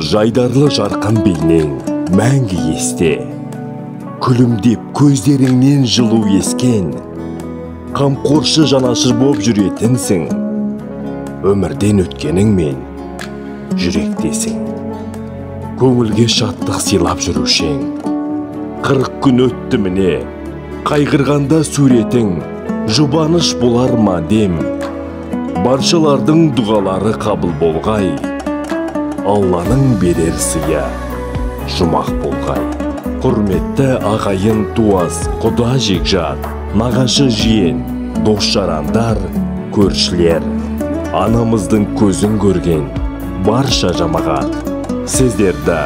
Жайдарлы жарқын бейнең мәңгі есте. Күлімдеп көздеріңнен жылу ескен, қамқоршы жанашыр боп жүретінсің. Өмірден өткеніңмен жүректесің. Көңілге шаттық сыйлап жүрушең. 40 күн өтті міне, қайғырғанда суретің, жұбаныш болар ма дем. Баршалардың дұғалары қабыл болғай, Алланың берер сыйы жұмақ болғай. Құрметті ағайын туас, құда жекжат, нағашы жиен, дос жарандар, көршілер, анамыздың көзін көрген барша жамағат, сіздерді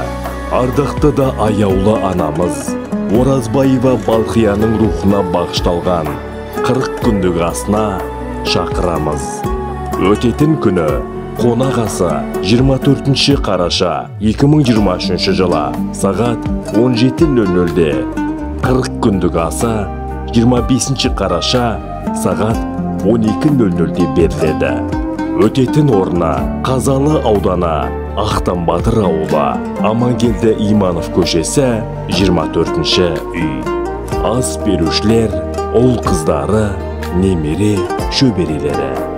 ардақты да аяулы анамыз Оразбаева Балқияның рухына бағышталған 40 күндік асына шақырамыз. Өтетін күні қонақ асы 24 қараша 2023 жылы сағат 17:00-де, 40 күндік асы 25 қараша сағат 12:00-де беріледі. Өтетін орны Қазалы ауданы, Ақтан Батыр ауылы, Амангелді Иманов көшесі, 24-ші үй. Ас берушілер, ұл қыздары, немере шөберелері.